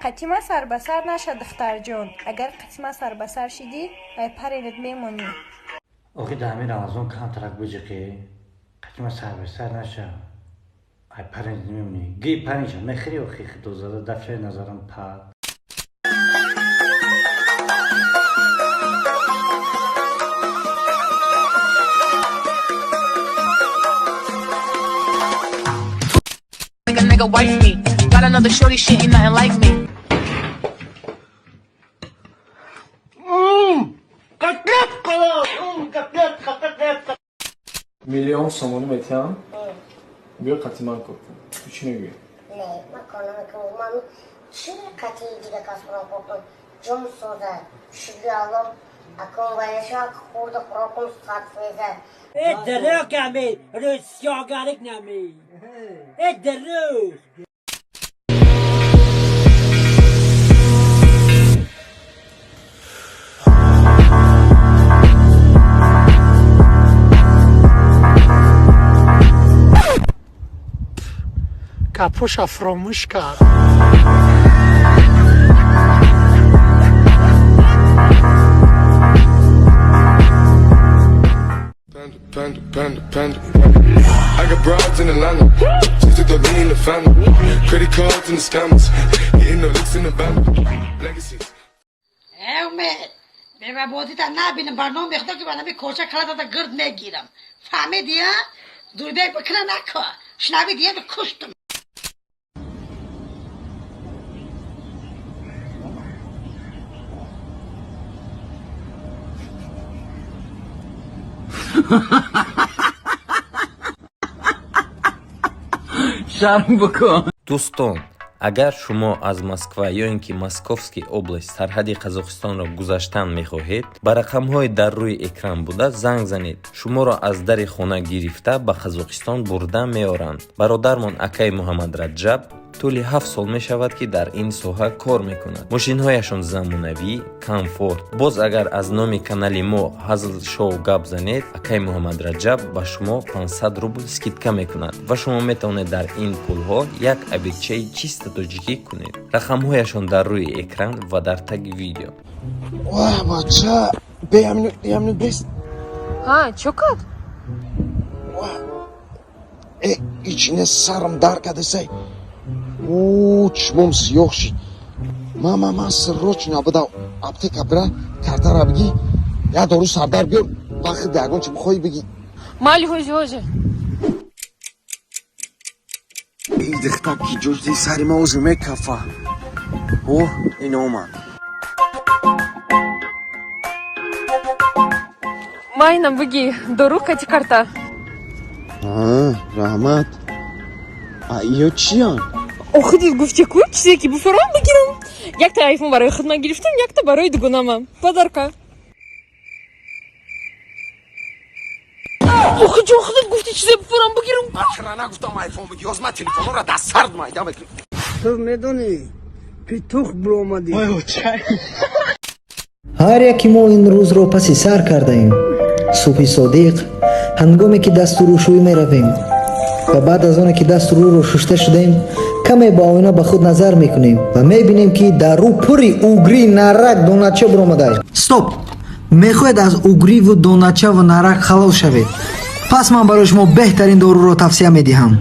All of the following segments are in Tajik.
Қатима сар ба сар наша, духтарҷон. Агар қатима сар ба сар шидӣ, ай паренет мемонӣ. Охи дар ҳамин Рамазон камтарак биҷиқӣ, қатима сар ба сар наша, ай паренет мемонӣ. Ги паренча мехӯри, охи худозада дафшаи назарам пад. Make a nigga wife me. Got another shorty, she ain't nothing like me. Миллион сомонӣ метиҳам, биё қатъи ман кор кун. Ту чӣ мегӯӣ? Не, ман кор намекунам. Ман чӣ қатъи дига кас кор кунам? Ҷон созад, шукри Аллоҳ, акун ваяша хурду хӯрокум сад фоиза. Э дурӯғ ами, рӯзсиёгарик нами. Э дурӯғ. Капоша фромӯш кард. Panda, panda, panda, panda. I got broads in Atlanta. Just took the lean in the family. Credit cards and the scammers. Hitting the licks in the band. Legacies. Э Умед, бебабозита набинам, бар номи Худо ки ба нами коча калатата гирд мегирам. Фаҳмиди, а? Дурбек бикина нако. Шунавиди, а? Куштум. Шарм бикун. Дӯстон, агар шумо аз Москва ё ин ки Московский область сарҳади Қазоқистонро гузаштан мехоҳед, ба рақамҳои дар рӯи экран буда занг занед. Шуморо аз дари хона гирифта, ба Қазоқистон бурда меоранд. Бародармон акаи Муҳаммадраҷаб тӯли 7 сол мешавад, ки дар ин соҳа кор мекунад. Мошинҳояшон замонавӣ, комфорт. Боз агар аз номи канали мо Ҳазл Шоу гап занед, акаи Муҳаммадраҷаб ба шумо 500 рубл скидка мекунад ва шумо метавонед дар ин пулҳо як обедчаи чисто тоҷикӣ кунед. Рақамҳояшон дар рӯи экран ва дар таги видео. Ва, бача, бе я минут, я минут бест. Ҳа, чё кард? Ва. Э, ичине сарам дар кадесай. О, чишмом сиёҳ шид. Ма срочно буда аптека бира, картара биги, я дору сардар биёр, вақт ягон чи бихоҳӣ биги. Майли, ҳози, ҳози. Ин дихта ки ҷоҷди сари ма озу мекафа. О, ин омад. Майна, биги, дору кати карта. А, раҳмат. А иё чиян? Охи, дид гуфти ку чизе ки буфурам, бигирам. Якта айфон барои худман гирифтам, якта барои дугонамам подарка. Охи ҷон, худат гуфти чизе буфурам, бигирам. Чара нагуфтам айфон биги, ёз ма телефонро дар сард майда мекунам. Ту медонӣ, петух биромадӣ. Ҳар яки мо ин рӯзро паси сар кардаем. Субҳи содиқ, ҳангоме ки дасту рӯшӯӣ меравем ва баъд аз оне ки дасту рӯро шушта шудем, каме ба оина ба худ назар мекунем ва мебинем, ки дар рӯ пури угри, нарак, донача биромадааст. Стоп! Мехоҳед аз угриву доначаву нарак халос шавед? Пас ман барои шумо беҳтарин доруро тавсия медиҳам.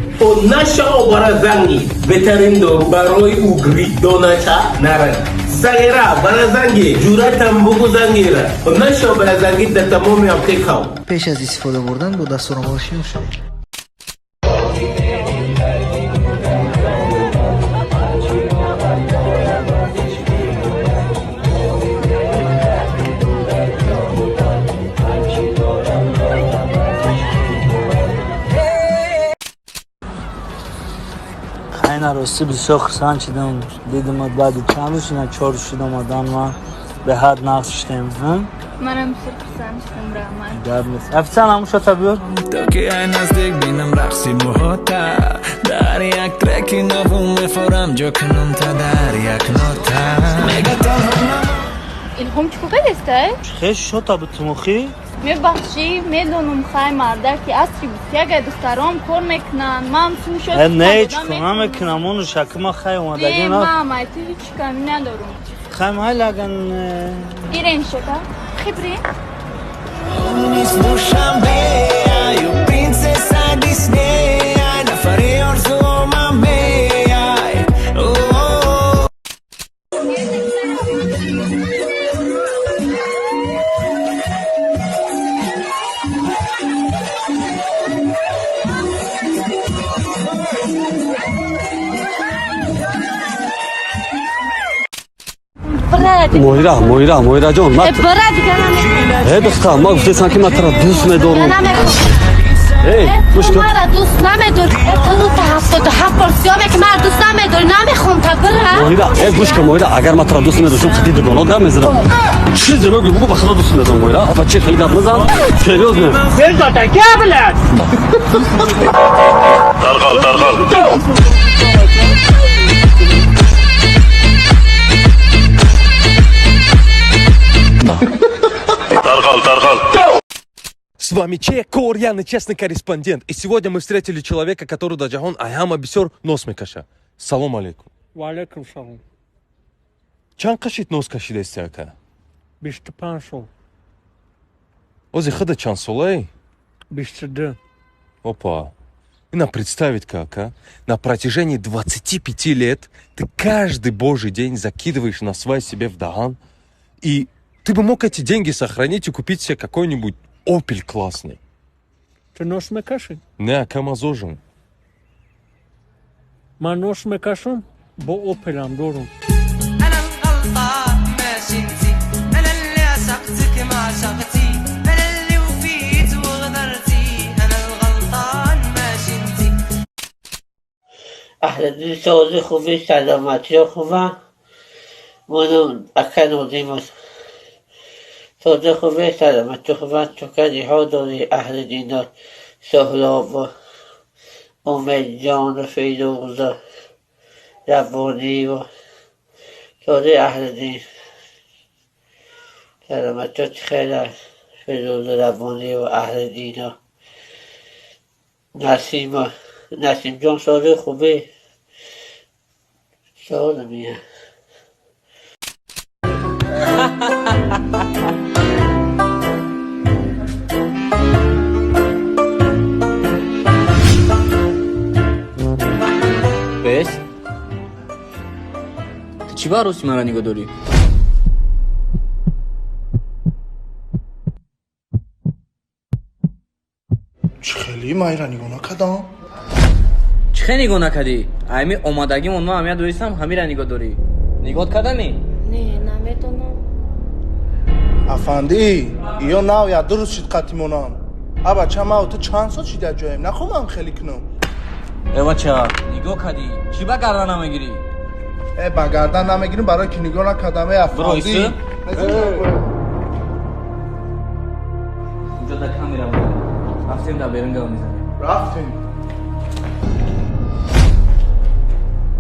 Наша Баразанги беҳтарин дору барои угри, донача, нарак. Сагера Баразанги ҷуратам бугу зангира. Наша Баразанги дар тамоми аптекаҳо. Пеш аз истифода бурдан бо дастурамал шинос шавед. Хайна, ростӣ бисёр хурсанд шудам, дидимат баъди чанд рӯз шуда, 4 рӯз шуд омадан ман. Беҳад нағз шудем. Манам бисёр хурсанд шудам, раҳмат. Гап нест. Официант, ҳамун шота биёр. То ки ай наздик бинам рақси муҳота. Дар як треки наву мефорам ҷо кунам та дар як нота. Мега танҳо Илҳом, чӣ кардеста? Хеш шота бутумохӣ. Мебахшӣ, медонам, хай, мардаки асри 21 духтаром кор мекунанд, ман сумшо. Не, ҳеҷ кор намекунам, ону шакма, хай, омадагӣ. На, ман ту ҳеҷ ками надорум. Хай, майли, аган. Гирем, шака, хибри. Принцесса Диснея, нафари орзума меяй. Моҳира, Моҳира, Моҳираҷон. Бара, дигар. Э, духтар, ман гуфтесам, ки ман туро дӯст медорам. Эй, гӯш кун. Мара дӯст намедорӣ. Ту 77 бор сиёме, ки мара дӯст намедорӣ. Намехом та, бира. Моҳира, э, гӯш кун, Моҳира, агар ман туро дӯст медоштам, хати дугонот гап мезадам? Чӣ зироги бугу, ба худо дӯст медорам, Моҳира. Апа, чи хеле гап назан, серьёзно. Блядь! Дарғал, дарғал. Дарғал, дарғал. С вами Че Корьян и честный корреспондент. И сегодня мы встретили человека, который да ҷаҳон ай ҳама бисёр нос мекаша. Салом алейкум. Ва алейкум салом. Чанд қашит нос кашидаисти, ака? 25 сол. Ози худа чанд солаи? 22. Опа. И на представить как, а? На протяжении 25 лет ты каждый божий день закидываешь насвай себе в даҳан, и ты бы мог эти деньги сохранить и купить себе какой-нибудь «Опель» классный. Ту нос мекашӣ? Не, ака, ма зожум. Ман нос мекашам, бо «Опелам» дорум. انا الغلطان ماشي انتي، انا اللي عشقتك ما عشقتي، انا اللي وفيت وغدرتي، انا الغلطان ماشي انتي. اهل سوزی خوبی، سلامتی خوبم. منم اکن نوزیم سوزی خوبی، سلامتی خوبم. تو کدی ها داری؟ اهل دینا، سهراب و امید جان و فیروز و ربانی و سوزی اهل دین، سلامتی خیلی. فیروز ربانی و اهل دینا، نسیم و نسیم جان، سوزی خوبی، سوال میه. Бес, ту чӣ ба рости маро нигоҳ дорӣ? Чӣ хеле майра нигоҳ накардам. Чӣ хел нигоҳ накардӣ? Ами омадагимон ман ҳамия дористам, ҳамира нигоҳ дорӣ. Нигоҳ кардамӣ? Не, намедонам. Афандӣ, ё нав я ду рӯз шид қатимонам. А бача, ман ту чанд сол шида ҷоем, нахомам хеле кунам. Э, бача, нигоҳ кардӣ, чӣ ба гардан намегирӣ? Э, ба гардан намегирим, барои ки нигоҳ накардам, э, афандӣ. Инҷо да камера буд, рафтем, дар берун гап мезанем. Рафтем.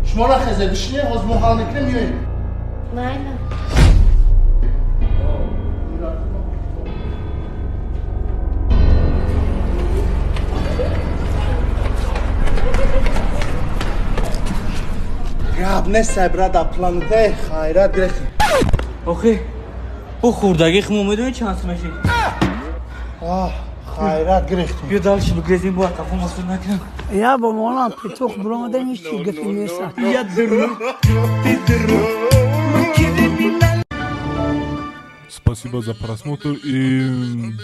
Шумо нахезе, бишине, ҳозир мо ҳал мекунем, меоем. Майла. Гап нест, брат, планета хайрат гирехт. Охи, бо хурдагӣ хумо медонӣ чанд сум мешид? Хайрат гирехтем. Биё дальше бигрезем, бо қафо масуд накунам. Я бо молам петух буромадем, ҳеҷ чи гапи нест. Я дуру, ты дуру. Спасибо за просмотр и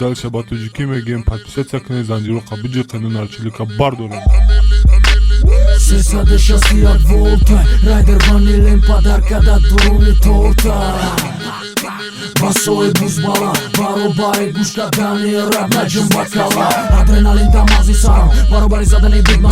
дальше ба тоҷикӣ мегӯем: подписаться кунед, занҷироқа биҷиқену нарчилика бардорем. 361 волта, райдер ванилем подарка да дуруни торта. Басои бузбала баробари гӯш кардани раб наҷум бакала. Адреналин дамази сарам баробари задани бигма.